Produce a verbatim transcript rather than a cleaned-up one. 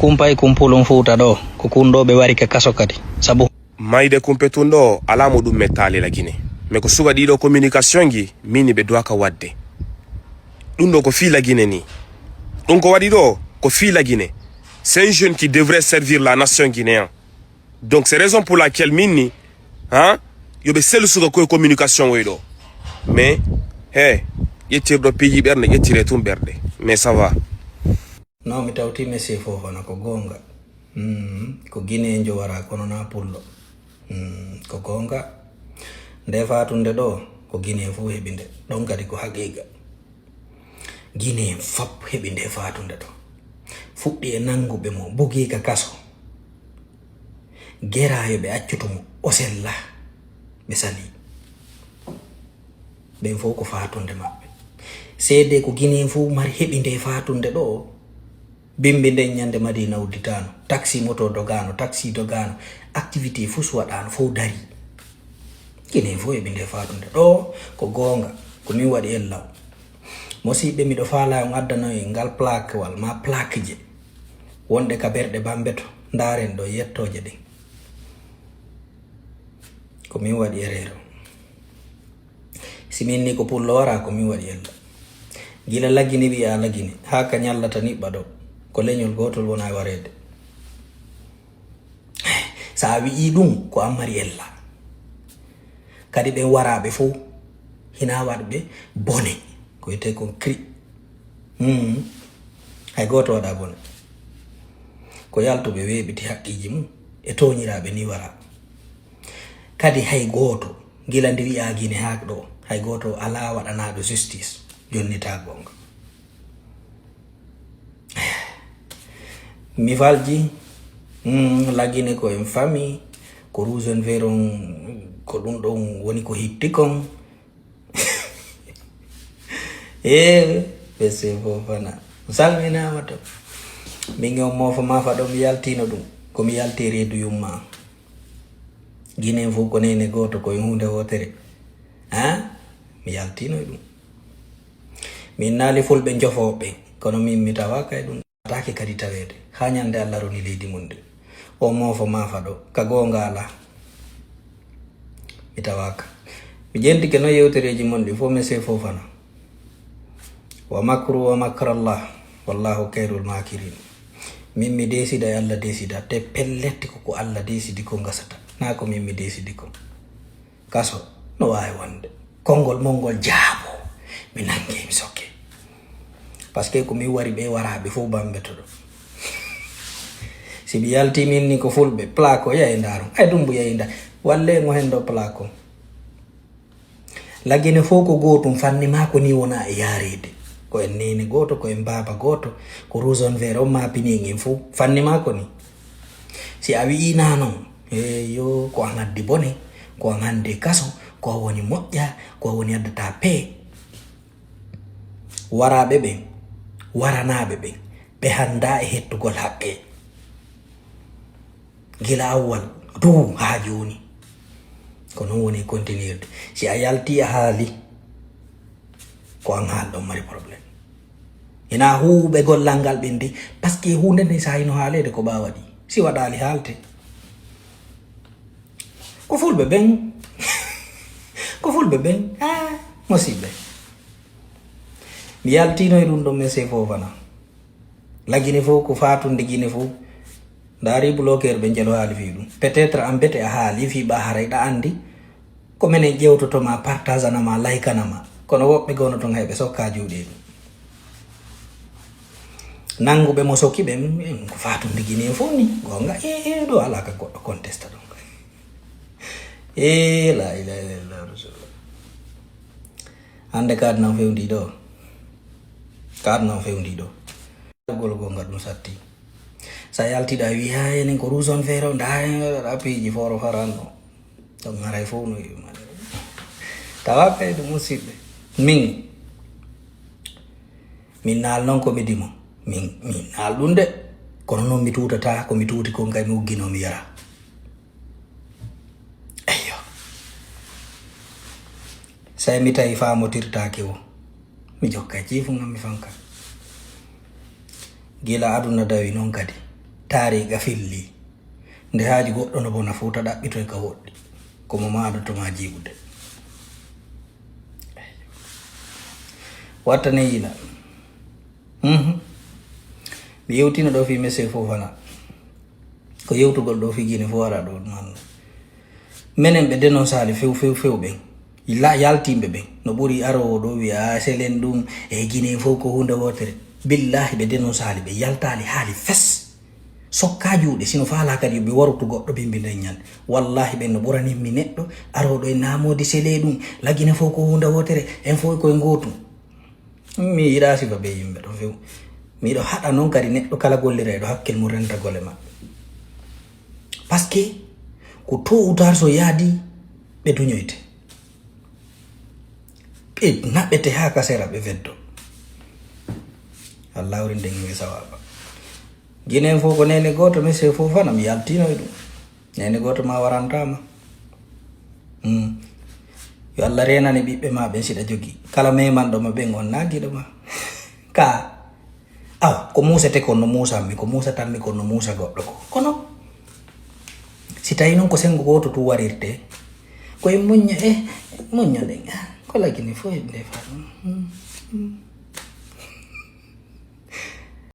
Kumpay kumpulun Fuuta ɗo, ko kun ɗo ɓe wari ka kaso kadi. Sabu. Mayde kumpe tun ɗo, alaa mo ɗum mettaali la Guinée. Mais ko suɓa ɗiɗo communication ji, mini ɓe duwaka waɗde. Ɗum ɗo ko fii la Guinée ni. Ɗum ko waɗi ɗo, ko fii la Guinée. C'est un jeune qui devrait servir la nation guinéenne. Donc c'est raison pour laquelle min ni, hein, yo ɓe selu suka koye communication oy ɗo. Mais, he, ƴettirɗo piiji ɓernde, ƴettire tun ɓerɗe. Mais ça va. Non, mi tawti Monsieur Fofana ko goonga. Mm, ko Guinée njo wara kono na pullo. Mm, ko goonga. Nde fatunde ɗo, ko Guinée fof heɓi nde. Ɗon kadi ko haqiiqa. Guinée fop heɓi nde fatunde ɗo. Fuɗɗi e nannguɓe mo, bugii ka kaso. Geraa yo ɓe accutu mo, o sella. Ɓe salii. Ɓen fof ko fatunde maɓɓe. Seedee ko Guinée fof mari heɓi nde fatunde ɗo. Bimbi nden ñande Madina udditaano, taxi moto dogaano, taxi dogaano, activité fof waɗaano, fof darii. Guinée fof heɓi nde fatunde ɗo, ko goonga, ko min waɗi ellaw. Mosiɓɓe, miɗo faalaa on addanoy ngal plakewal, ma plaque je, wonɗe ka berɗe Bambeto, ndaaren ɗo yettooje ɗen. Ko min waɗi erreur. Si min ni ko pullo wara, ko min waɗi ella. Gila lagine wi'a lagine, haa ka ñallata niɓɓa ɗo, ko leñol gootol wona e wareede. Sa a wi'i ɗum, ko an mari ella. Kadi ɓen waraaɓe fow, hina waɗɓe bone, ko wiyetee kon cri. Hmm. Hay gooto waɗa bone. Ko yaltuɓe weeɓiti haqqeeji mum e tooñiraaɓe ni wara. Kadi hay gooto, gila ndi wi'aa Gine haa ɗo, hay gooto alaa waɗanaaɗo justice, jonnitaa goonga. Mi falji, mm, lagine ko en famille, ko rouge on vert on, ko ɗum ɗon woni ko hitti kon. Ee, Monsieur Fofana. Salminaama to. Min on moofo maafa ɗo mi yaltino ɗum. Ko mi yalti reedu yumma. Ginen fof ko nene gooto ko e huunde wootere. Ha? Mi yaltino e ɗum. Min naali fulɓe njofooɓe, kono min mi tawaaka e ɗum. Taake kadi taweede. Haa ñande Allah roni leydi mum ndi. O moofo maafa ɗo. Ka goonga alaa. Mi tawaaka. Mi ƴentike noon yewtereeji mon ɗi fof, Monsieur Fofana. Wa makru wa makrallah. Wallahu kayrul makirin. Min mi desida e Allah desida. Te pellet ko ko Allah desidi ko gasata. Na ko min mi desidi ko. Kaso no waawi wonde. Konngol mon ngol jaabo. Mi nannge, mi sokke. Parce que ko min wari ɓe waraaɓe fof bambe to ɗo. Si mi yalti min ni ko fulɓe, plako yaye ndaaro. Ay dumbu yaye nda. Walle ngo hen ɗo plako. Lagine fof ko gootum, fanni maa ko ni wona e yaareede. Ko en neene gooto, ko en baaba gooto, ko rouge on vert on maa pini en fof. Fanni maa ko ni. Si a wi'i na non, eyo, ko an addi bone, ko an hande kaso, ko an woni moƴƴa, ko an woni addata pee. Waraaɓe ɓen, waranaaɓe ɓen, ɓe hanndaa e hettugol haqqe. Gila awwal, dow haa jooni. Ko non woni continuirde. Si a yalti a haali, ko an haal ɗon mari problème. Ina huuɓe gollal ngal ɓen de, parce que huunde nde sa hino haaleede ko ɓaa waɗi. Si waɗaali haalte. Ko fulɓe ɓen. Ko fulɓe ɓen. Ah, mosiɓɓe. Mi yaltino e ɗum ɗon, Monsieur Fofana. La Guinée fof ko fatunde Guinée fof. Ndaari bloqueur ɓe njelo haali fii ɗum. Peut-être an bete a haali fii ɓa haray ɗa anndi. Ko menen ƴewtoto ma, partageana ma, laykana ma. Kono woɓɓe gono ton hay ɓe sokka juuɗe ɗum. Nannguɓe mo sokki ɓe, mm, ko fatunde Guinée fof ni. Goonga, e, e, ɗo alaa ka goɗɗo contesta ɗon. E, la ilaha illallah rasulullah. Hannde kaadna o fewndi ɗo. Kaadna o fewndi ɗo. Gol gonga ɗum satti. Sa yaltiɗa wi ha enen ko rouge on vert on, da enen waɗa piiji foro faranno. Ɗon haray fof no yumani. Tawa kay ɗum musiɓɓe. Min, min naal noon ko mi dimo. Min, min naal ɗum de. Kono noon mi tuutata, ko mi tuuti kon kay mi uggino mi yara. Eyyo. Say mi tawi faamotirtaake o, mi jokka ciifu ngam mi fanka. Gila aduna dawi noon kadi. taariga filli. Nde haaju goɗɗo no bona fuuta ɗaɓɓitoy ka woɗɗi. Ko mo maadoto ma jiiɓude. Watta ne yila. Mhm. Mi yewtino ɗo fi messe fof fana. Ko yewtugol ɗo fi Gine fof ara ɗo man. Menen ɓe dénonçaali few, few, few ɓen. La-, yaltiiɓe ɓen. No ɓuri arowo ɗo wiya, "Ah, selen ɗum, e Gine fof ko huunde wootere." Billahi ɓe dénonçaali, ɓe yaltaali haali fes. Sokka juuɗe, sino faala kadi yo ɓe warutu goɗɗo bimbi nden ñande. Wallahi ɓen no ɓurani mi neɗɗo, aroɗo e naamodi sele ɗum, la Gine fof ko huunde wootere, en fof koye gootum. Mi yiɗa sifa be yimɓe ɗon few. Miɗo haɗa noon kadi neɗɗo kala gollira e ɗo hakkil mum rentagol e maɓɓe. Parce que ko tôt ou tard so yaadi, ɓe duñoyte. Ɓe naɓete haa ka sera, ɓe feddo. Allah wari nden nge sawaba. Ginen fof ko nene gooto, monsieur fof fana, mi yaltino e ɗum. Nene gooto ma warantama. Hmm. Yo Allah renane ɓiɓɓe ma ɓen siɗa jogi. Kala memanɗo ma ɓen on na giɗo ma. Ka. Awa, ko muusete kon no muusammi, ko muusatammi kon no muusa goɗɗo ko. Kono, si tawi noon ko senngo gooto tun warirte, ko en muñño, e muñño ɗen. Ko lagini fof e ndefa ɗum. Hmm. Hmm.